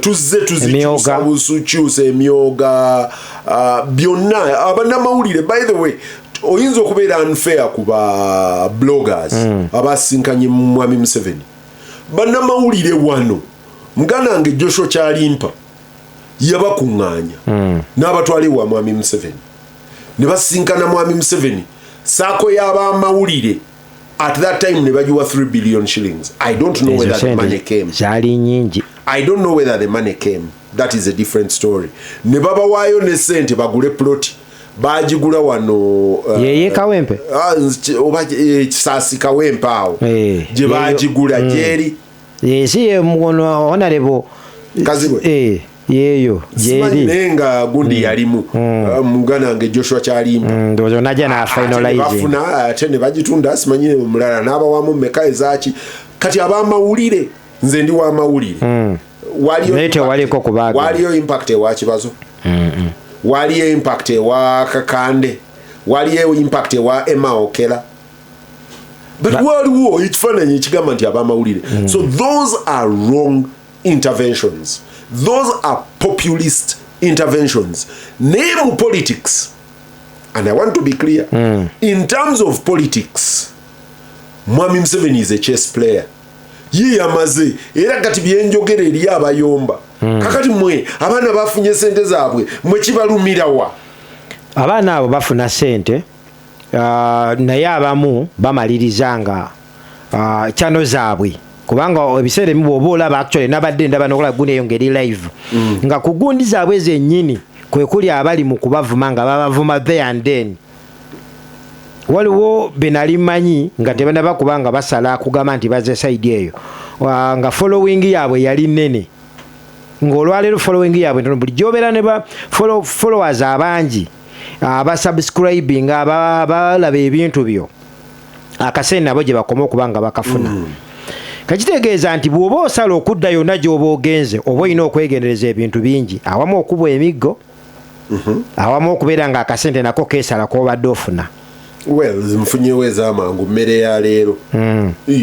Tuzze tuzikyusa Emyoga. Busukyusa emyoga, byonna. Abannamawulire, by the way, oyinza okubeera unfair ku ba bloggers abasinkanye mwami Museveni. Bannamawulire wano, muganda wange Joshua Kyalimpa yabakuŋŋaanya n'abatwala ewa mwami Museveni ne basinkana mwami Museveni. SACCO y'abamawulire at that time ne bagiwa 3 billion shillings. I don't know Ezo whether the money sente came. zaali nyingi. I don't know whether the money came. That is a different story. Ne babawaayo ne sente bagule plot, bagigula wano Yeye Kawempe. Ah, oba Kisaasi, Kawempe awo gye yeyo. bagigula gyeri. Ensi yemukono honorable Kazibwe. Yeeyo Simanyi, gyeri. naye nga gundi yalimu, muganda wange Joshua Kyalimpa. Ndowooza onajja Ate ne nafinalize. bafuna, ate ne bagitunda, simanyi omulala n'abawamu meka ezaki. Kati abamawulire, nze ndi wamawulire. Waliyo Naye tewaliko kubaaga. Waliyo impact ewa Kibazo, waliyo impact ewa Kakande, waliyo impact ewa Emma Okela, but waliwo ekifaananyi ekigamba nti abamawulire. So those are wrong interventions, those are populist interventions. Naye mu politics, and I want to be clear, in terms of politics, mwami Museveni is a chess player. Ye yamaze era kati byenjogera eri abayomba. Kakati mwe abaana bafunye sente zaabwe, mwe kibalumirawa? Abaana abo bafuna sente, naye abamu bamaliriza nga channel zaabwe, kubanga ebiseera ebimu bw'oba olaba, actually nabadde ndaba nokola gundi eyo ngeri live, nga ku gundi zaabwe zennyini kwe kuli abali mu kubavuma, nga babavuma there and then. Waliwo be nali mmanyi nga tebanaba kuba nga basala kugamba nti baze side eyo, nga following yaabwe yali nnene, ng'olwaleero following yaabwe ntono. Bulijjo obeera ne ba followers abangi abasubscribing, abalaba ebintu byo, akaseera nabo gye bakoma okuba nga bakafuna. Kakitegeeza nti bw'oba osala okudda yonna gy'oba ogenze, oba olina okwegendereza ebintu bingi, awamu okubwa emiggo, awamu okubeera nga akasente nako keesala k'obadde ofuna. Well, nfunyewo ez'amangu, mmere ya leero.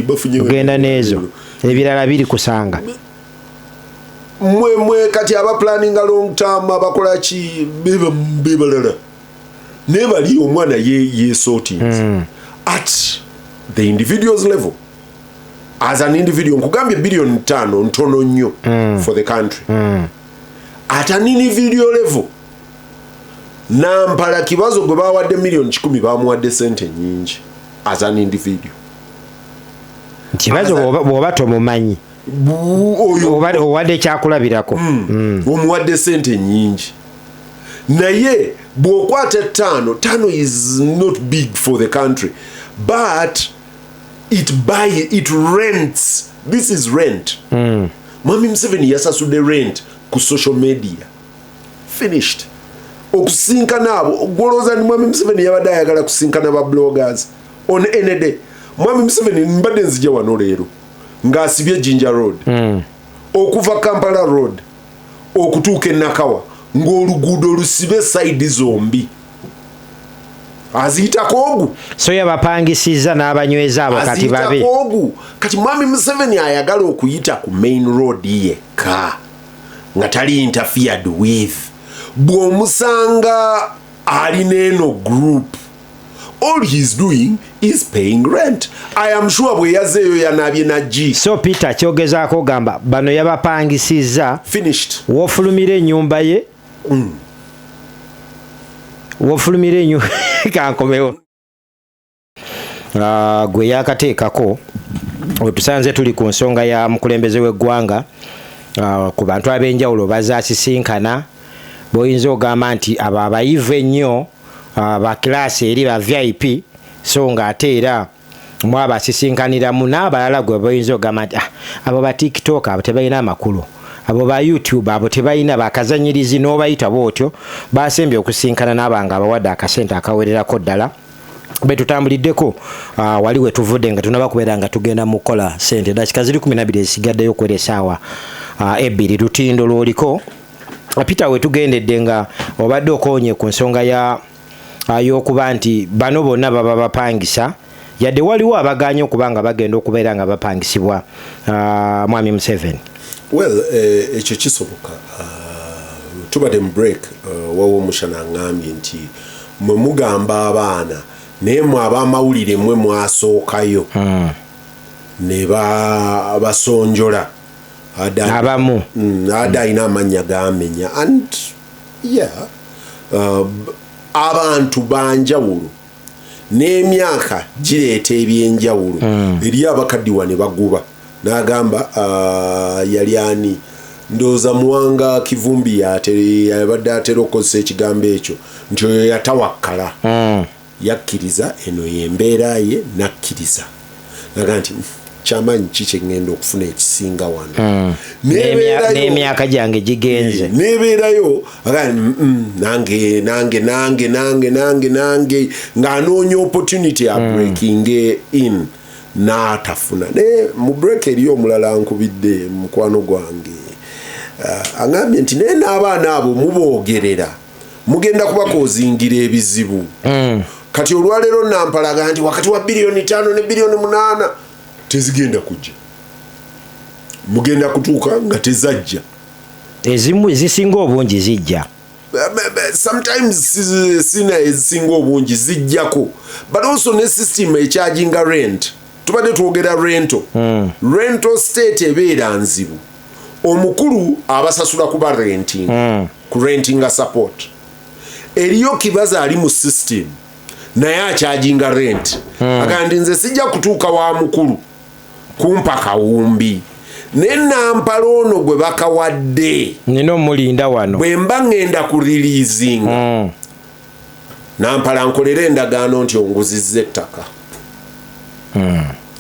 Bafunyewo. Ogenda n'ezo, ebirala biri kusanga. Mwe mwe kati aba planninga long term, abakola ki, beba bebalala, naye bali omwana ye yesortings at the individuals level. As an individual, nkugambye 5 billion ntono nnyo for the country. At an individual level, Nampala Kibazo gwe bawadde 100 million, bamuwadde sente nyingi as an individual. Kibazo bw'oba tomumanyi, Oyo owadde ekyakulabirako. Omuwadde sente nyingi, naye bw'okwata ttaano, ttaano is not big for the country, but it buy, it rents. This is rent. Mwami Museveni yasasudde rent ku social media, finished. Okusinkana abo, gwolowooza ni Mwami Museveni yabadde ayagala kusinkana ba bloggers on any day? Mwami Museveni, mbadde nzija wano leero ng'asibye Jinja Road, okuva Kampala Road okutuuka e Nakawa, ng'oluguudo lusibe side zombi, aziyitako ogu. So yabapangisizza n'abanyweza abo kati babe. Aziyitako ogu. Kati Mwami Museveni ayagala okuyita ku main road yekka nga tali interfered with. Bw'omusanga alina eno group, all he's doing is paying rent. I am sure bwe yazeeyo yanaabye nagi. So Peter, kyogezaako ogamba bano yabapangisizza. Finished. Wofulumira ennyumba ye, wofulumira ennyumba, kankomewo. Gwe yakateekako wetusanze tuli ku nsonga ya mukulembeze w'eggwanga, ku bantu ab'enjawulo bazaasisinkana, boyinza ogamba nti abo abayivu ennyo, ba class eri ba VIP, so nga ate era mwabo asisinkaniramu n'abalala gwe boyinza ogamba nti, "Ah, abo ba TikTok abo tebalina amakulu, abo ba YouTube abo tebalina bakazanyirizi," n'obayita bwotyo. Basembye okusinkana n'abanga abawadde akasente akawererako ddala. Betutambuliddeko wali wetuvudde nga tunaba kubeera nga tugenda mu kukola sente. Dakika ziri 12 ezisigaddeyo okwera esaawa 2. Lutindo lwoliko. Peter, wetugendedde nga obadde okonye ku nsonga ya y'okuba nti bano bonna baba bapangisa, yadde waliwo abaganye okuba nga bagenda okubeera nga bapangisibwa Mwami Museveni. Well, ekyo kisoboka. Tubadde mu break, wawo omushana aŋŋambye nti mwe mugamba abaana, naye mwe ab'amawulire mwe mwasookayo ne basonjola. Abamu. Ada alina amannya gamenya and yeah, abantu banjawulo n'emyaka gireeta ebyenjawulo. Eri abakaddiwa ne baguba n'agamba, yali ani, ndowooza Muwanga Kivumbi yabadde atera okukozesa ekigambo ekyo nti oyo yatawakkala, yakkiriza eno yembeera ye, nakkiriza naga nti, "Kyamaanyi ki kyeŋŋenda okufuna ekisinga wano?" N'emyaka gyange gigenze. Nebeerayo aga, nange nange nange nange nange nange," ng'anoonya opportunity a breaking in n'atafuna. Naye mu break eriyo omulala nkubidde mukwano gwange, aŋambye nti naye n'abaana abo muboogerera, mugenda kubakozingira ebizibu. Kati olwaleero nampalaga nti wakati wa 5 biliyoni ne 8 biliyoni tezigenda kujja, mugenda kutuuka nga tezajja. Ezimu zisinga obungi zijja. Sometimes sina ezisinga obungi zijjako, but also ne system echarginga rent. Tubadde twogera rental, rental state ebeera nzibu. Omukulu abasasula kuba renting, ku rentinga support. Eriyo Kibaza ali mu system naye acharginga rent. Agamba nti nze sijja kutuuka wa mukulu kumpa kawumbi, naye Nampala ono gwe bakawadde, nina omulinda wano. Bwe mba ŋŋenda ku releasinga, Nampala nkolera endagaano nti onguzizza ettaka,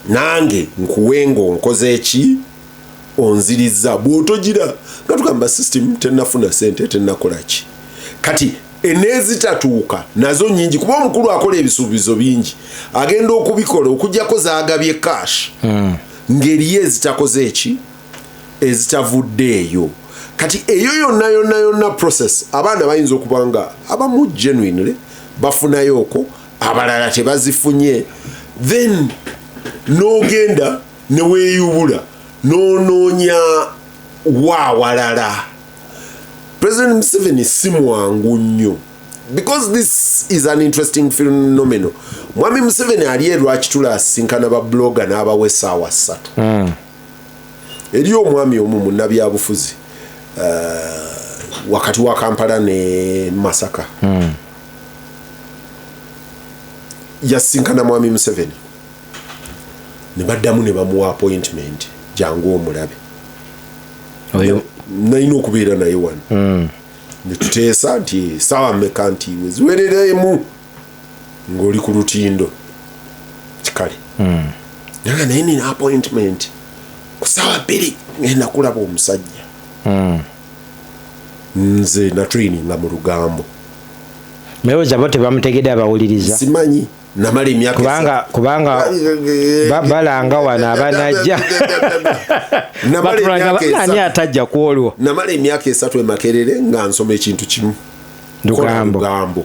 nange nkuwe ng'onkoze eki, onzirizza. Bw'otogira nga tugamba system tennafuna sente, tennakola ki. Kati eneezitatuuka nazo nyingi, kuba omukulu akola ebisuubizo bingi, agenda okubikola okugjako zaagabye cash. Ngeriyo ezitakoze eki, ezitavuddeeyo. Kati eyo yonna yonna yonna process, abaana bayinza okuba nga abamu genuinely bafunayo okwo, abalala tebazifunye. Then n'ogenda neweeyubula n'onoonya waawalala. President Museveni si mwangu nnyo, because this is an interesting phenomenon. Mwami Museveni ali erwakitula asisinkana ba blogger n'abawa essaawa 3. Eri omwami omu munnabyabufuzi wakati wa Kampala ne Masaka, yasinkana mwami Museveni ne baddamu ne bamuwa appointment, jangu omulabe. Oyo nalina okubeera naye wano. Ne tuteesa nti saawa mmeka, nti weziwereremu ng'oli ku lutindo kikale. Naye naye nina appointment ku saawa 2, ngenda kulaba omusajja. Nze natraininga mu lugambo. Melowooza bo tebamutegedde abawuliriza. Simanyi, namala emyaka Kubanga balanga wano abanajja. Namala Batulanga emyaka ani 3. atajja ku olwo. Namala emyaka 3 e Makerere nga nsoma ekintu kimu. Kola Lugambo. Lugambo.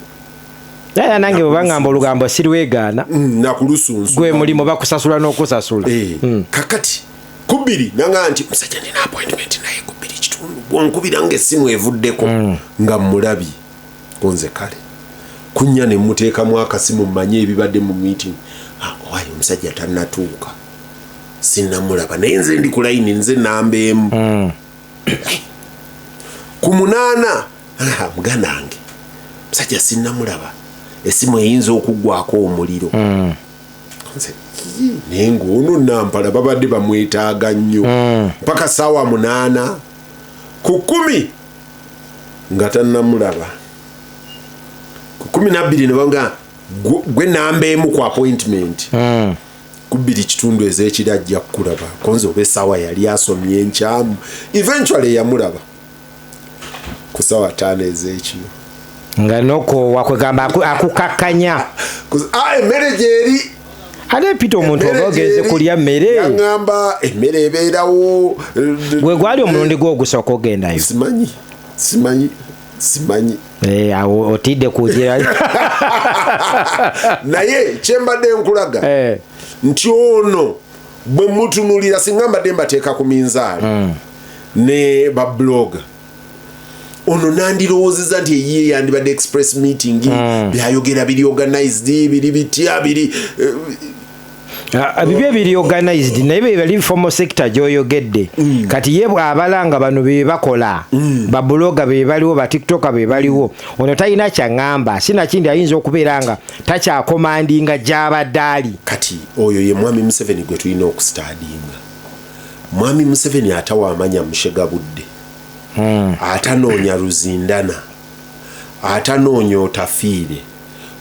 Naye nange bwe baŋŋamba olugambo sirwegaana. Nakulusunsu. Gwe mulimu, bakusasula n'okusasula. Eh, kakati ku 2 nanga nti musajja nina appointment naye ku 2:15, bwonkubira nga essimu evuddeko nga mulabye konze. Kale kunya ne muteekamu akasimu mmanye ebibadde mu meeting. Ah, owaye omusajja tannatuuka, sinnamulaba, naye nze ndi ku layini, nze namba 1. Ku 8, ah, muganda wange musajja sinnamulaba, essimu eyinza okuggwako omuliro. Nze, "Ii, naye ng'ono nampala babadde bamwetaaga nnyo." Mpaka saawa 8, ku 10 nga tannamulaba. Ku 12 ne banga gwe namba 1 ku appointment, ku 2:15 ez'ekiro ajja kukulaba. Konze oba essaawa yali asomye enkyamu. Eventually yamulaba ku saawa 5 ez'ekiro. Nga nokoowa kwegamba akukakkanya. Ah, emmere gyeri. Ate Peter, omuntu oba Emmere ogenze gyeri. kulya mmere. Yaŋŋamba emmere ebeerawo. Gwe gwali omulundi gwe ogusooka ogendayo? Simanyi, simanyi, simanyi. Eh, awo otidde kugira. Naye kyembadde nkulaga nti ono bwe mutunulira, singa mbadde mbateeka ku minzaali ne ba blogger, ono nandirowoozeza nti eyiye yandibadde express meeting, byayogera biri organized, biri bitya, biri Ah, bibyo biri organized, naye bye bali formal sector gy'oyogedde. Kati ye abalanga bano be bakola, ba blogger be baliwo, ba TikToker be baliwo, ono talina kyaŋŋamba, sinakindi ayinza okubeera nga takyacommandinga gy'abadde ali. Kati oyo ye mwami Museveni gwe tulina okustudyinga. Mwami Museveni atawa amanya mushega budde, atanoonya Ruzindana, atanoonya Otafiire.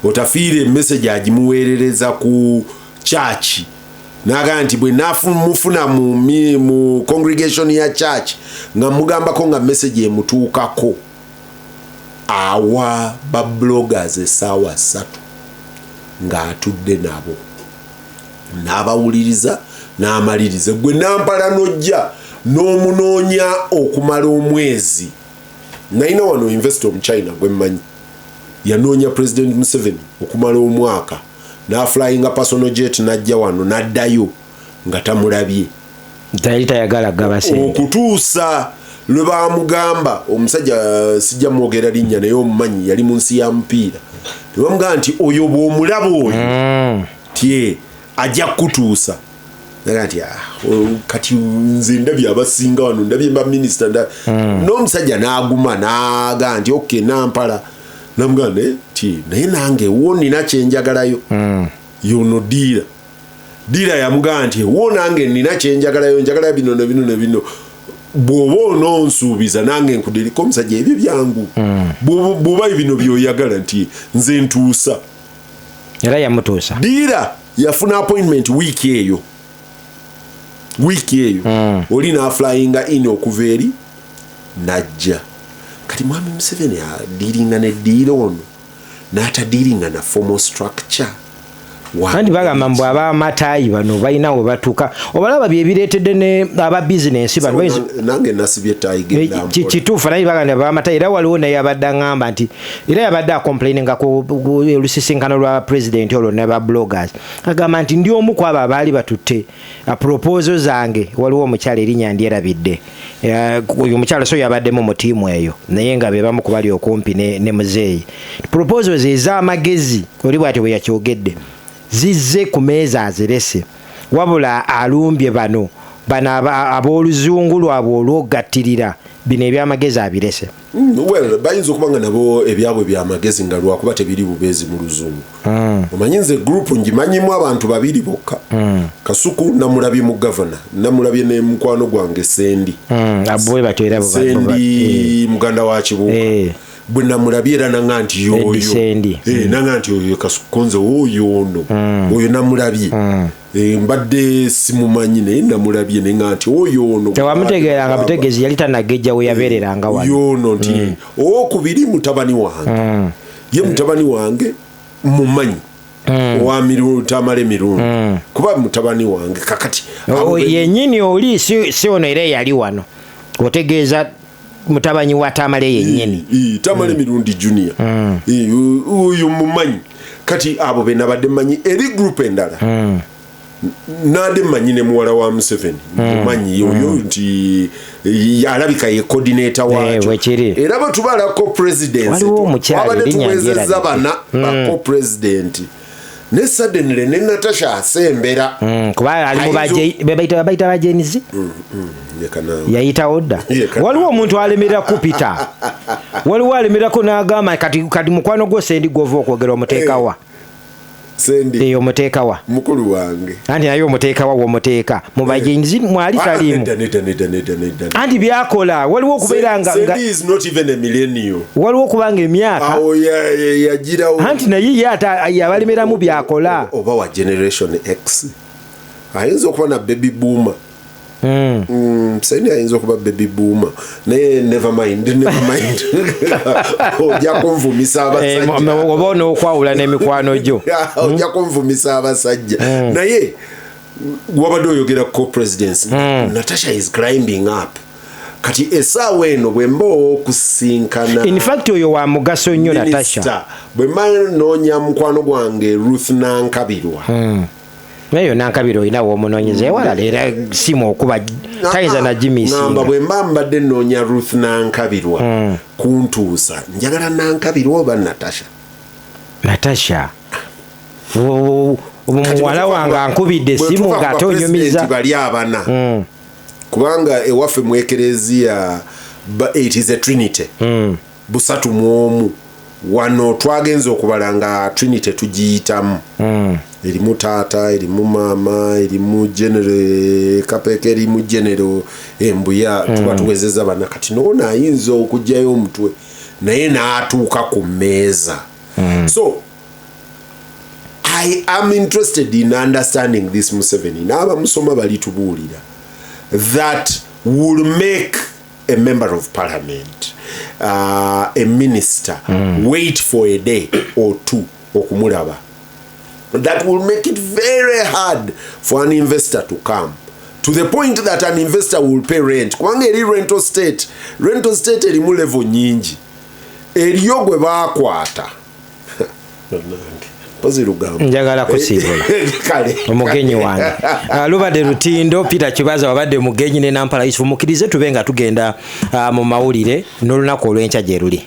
Otafiire message agimuweerereza ku church, nagaa nti bwe mufuna mu congregation ya church nga mugambako nga message emutuukako. Awa ba bloggers essaawa 3 ng'atudde nabo n'abawuliriza n'amaliriza. Gwe nampala n'ojja n'omunoonya okumala omwezi. Nalina wano investor omuchina gwe mmanyi, yanoonya President Museveni okumala omwaka, n'aflyinga personal jet n'ajja wano, n'addayo nga tamulabye. Tali tayagala gaba sente. Okutuusa lwe bamugamba omusajja, sijja mwogera linnya, naye omumanyi, yali mu nsi ya mupiira, ne bamugamba nti oyo bw'omulaba oyo tye ajja kukutuusa. Naga nti, "Ah, kati nze ndabye abasinga wano, ndabye baminisita." N'omusajja n'aguma n'aga nti ok, nampala namugamba naye ti naye nange wo nina kyenjagalayo. Yono diira diira yamugamba nti wo nange nina kyenjagalayo, njagala bino ne bino ne bino, bw'oba onoonsuubiza nange nkudiriko. Omusajja ebyo byangu. Bw'oba bino byoyagala nti nze ntuusa. Era yamutuusa. Diira yafuna appointment wiiki eyo, wiiki eyo oli n'aflyinga in okuva eri najja. Kati mwami Museveni adealinga ne diira ono n'atadealinga na formal structure. Anti bagamba mbu abamataayi bano balina we batuuka, obalaba byebireetedde ne aba bizinensi bano. Nange nasibye ettaayi. Kituufu, naye bagamba abamatayi. Era waliwo naye yabadde aŋŋamba nti era yabadde acomplaininga ku lusisinkano lwa president olwo ne ba bloggers, agamba nti ndi omu ku abo abaali batutte proposal zange. Waliwo omukyala, erinnya ndyerabidde, oyo omukyala so yabaddemu mu tiimu eyo, naye nga be bamu ku bali okumpi ne muzeeyi. Proposals ez'amagezi, oli bw'atyo bwe yakyogedde, zizze ku meeza azirese, wabula alumbye bano ab'oluzungu lwabwe olw'ogattirira bino ebyamagezi abirese. Well, bayinza okuba nga nabo ebyabwe byamagezi nga lwakuba tebiri bubeezi mu luzungu. Omanyi nze group ngimanyimu abantu babiri bokka. Kasuku namulabye mu gavana, namulabye ne mukwano gwange Sendi. Abo batyo era Sendi muganda wa Kibuuka. Bwe namulabye era nanga nti yoyo. Sendi. Nanga nti oyo Kasuku, nze oyo ono oyo namulabye. Mbadde simumanyi, naye namulabye nenga nti oyo ono. Tewamutegeeranga butegeezi, yali tanagejja we yabeereranga wano. Yono nti owokubiri mutabani wange, ye mutabani wange mumanyi, owa Tamale Mirundi, kuba mutabani wange kakati Yennyini oli si ono era eyali wano, otegeeza mutabanyi wa Tamale yennyini. Tamale Mirundi Junior. Oyo mumanyi. Kati abo be nabadde mmanyi. Eri group endala nade mmanyi ne muwala wa Museveni mumanyi oyo nti alabika ye coordinator waakyo. Bwekiri. Era bwe tubala co-presidency, Waliwo omukyala, twabadde erinnya tuwezezza ndyerabidde. bana ba co-president, ne suddenly ne Natasha asembera. Kuba ali mu bebayita ba Gen Z. Leka naawe. Yayitawo dda. Yeka. Waliwo omuntu alemera kupita, waliwo alemerako n'agamba kati mukwano gwo Sendi gwova okwogera omuteekawa. Sendi. Eyo omuteekawa. Mukulu wange. Anti naye omuteekawa womuteeka mu ba Gen Z mwali taliimu. Nedda, nedda, nedda, nedda, nedda. Anti byakola waliwo okubeera nga Sendi is not even a millennial. Waliwo okubanga emyaka Awo yagirawo. Anti naye ye ate yabalemeramu byakola. Oba wa Generation X, ayinza okuba na baby boomer. Sendi ayinza okuba baby boomer, naye never mind, never mind, ojja kunvumisa abasajja. Oba onookwawula n'emikwano gyo. Ojja kunvumisa abasajja. Naye wabadde oyogera co-presidency. Natasha is climbing up. Kati essaawa eno bwe mba ow'okusinkana In fact oyo wa mugaso nnyo Natasha. Minister, bwe mba noonya mukwano gwange Ruth Nankabirwa, Naye Nankabirwa olina w'omunoonyeza ewalala, era simu okuba tayinza ngamba nagimisinga. Bwe mba mbadde noonya Ruth Nankabirwa kuntuusa, njagala Nankabirwa oba Natasha? Natasha. Muwala wange ankubidde Bwe essimu tuva ku ng'ate onyumiza. bapresidenti bali abana, kubanga ewaffe mu ekereziya it is a trinity, busatu mu omu. Wano twagenza okubala nga trinity tugiyitamu, erimu taata, erimu maama, erimu general Kapeke, erimu general Embuya, tuba tuwezeza bana. Kati noono ayinza okugjayo omutwe naye n'atuuka ku mmeeza. So I am interested in understanding this Museveni n'abamusoma balitubuulira that will make a member of parliament, a minister, wait for a day or two okumulaba, that will make it very hard for an investor to come, to the point that an investor will pay rent, kubanga eri rental state. Rental state erimu level nyingi. Eriyo gwe bakwata. Mpozi lugambo. Njagala kusiibula. Kale. Omugenyi wange. Lubadde Lutindo Peter Kibaza wabadde mugenyi ne Nampala Yusufu. Mukkirize tube nga tugenda mu mawulire n'olunaku olw'enkya gye luli.